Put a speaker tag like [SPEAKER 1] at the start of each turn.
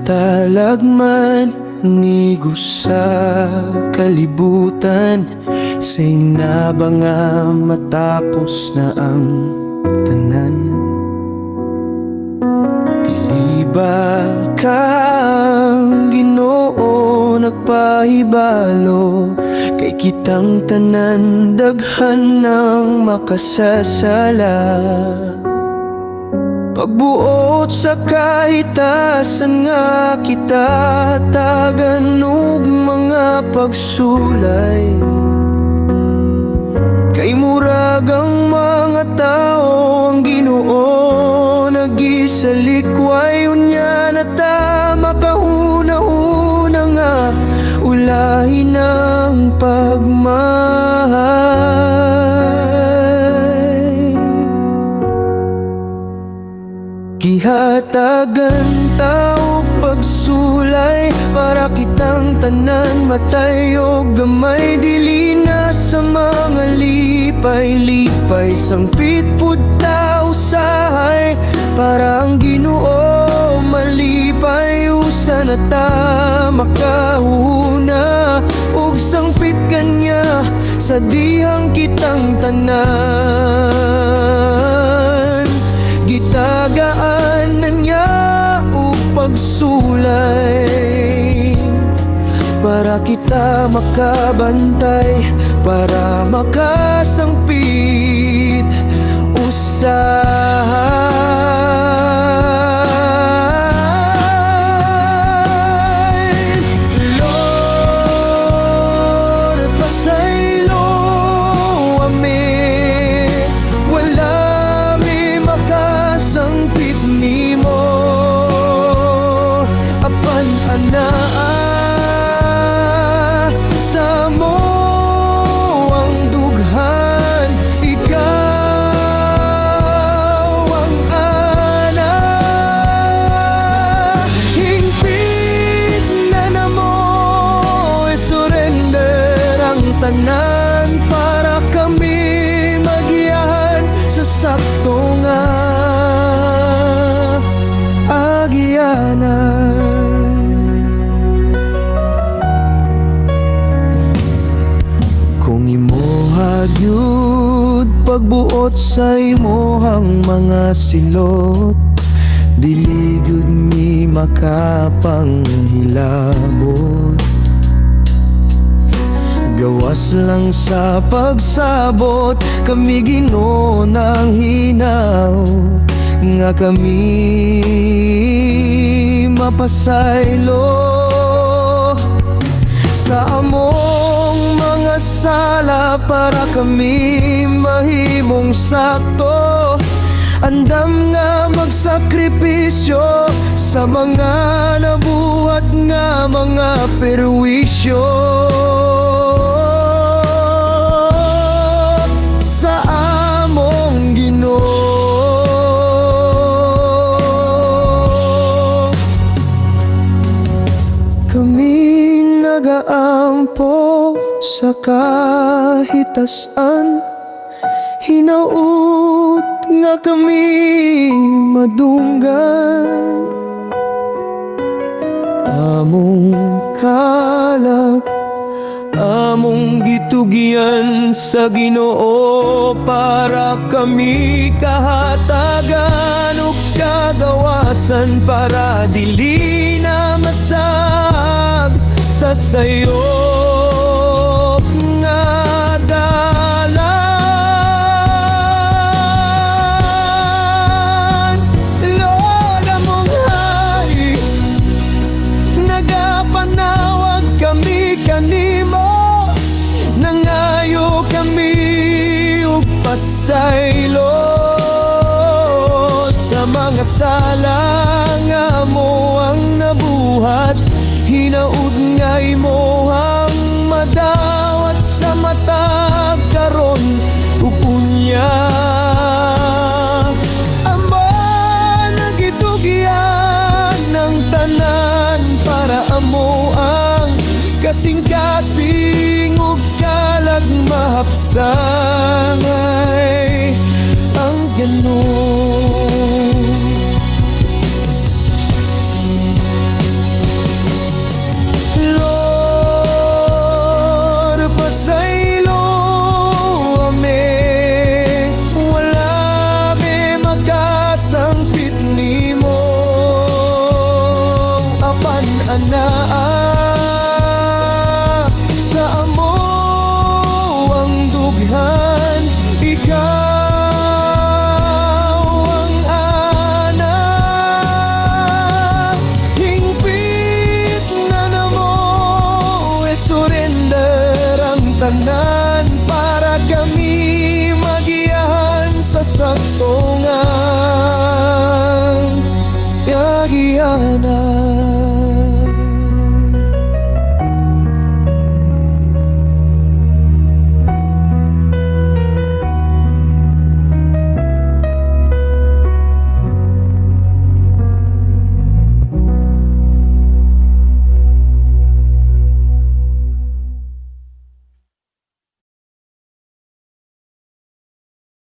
[SPEAKER 1] Talagman nigo sa kalibutan, sing ba nga matapos na ang tanan? Dili ba ka ang Ginoo nagpahibalo kay kitang tanan daghan ng makasasala? Pagbuot sa kahitasan nga kita tagan og mga pagsulay, kay murag ang mga tao ang Ginoo nagisalikway. Unya na ta makahuna-huna nga ulahi ng pagmahal. Gihatagan ta og pagsulay para kitang tanan matayog gamay, dili na sa mga lipay-lipay. Sangpit pud ta usahay para ang Ginoo malipay. Usa na ta makahuna ug sangpit kanya sa dihang kitang tanan gitagaan na niya og pagsulay para kita makabantay, para makasangpit usahay. Lord, pasaylo ami. Wala mi makasangpit nimo, apan anaa sa amo ang dughan, ikaw ang ana. Hingpit na namo i-surrender ang tanan para kami magiyahan sa sakto nga agianan. Kung imoha gyud pagbuot sa imuhang mga silot, dili gyud mi makapanghilabot. Gawas lang sa pagsabot, kami Ginoo ng hinaot nga kami mapasaylo sa among mga sala para kami mahimong sakto. Andam nga magsakripisyo sa mga nabuhat nga mga perwisyo sa among Ginoo. Kami nagaampo sa kahitasan, hinaut nga kami madunggan. Among kalag among gitugyan sa Ginoo para kami kahatagan ug kagawasan para dili na masag sa sayop nga dalan. Lord, among Hari, nagapanawag kami kanimo. Nangayo kami og pasaylo sa mga sala nga amo ang nabuhat. Hinaut nga imohang madawat sa matag karon ug unya. Amo nagitugyan ng tanan para amo ang kasing-kasing ug kalag mahapsangay ang Ginoo. anaa. Sa amoang dughan, ikaw ang ana. Hingpit na namo, e surrender ang tanan.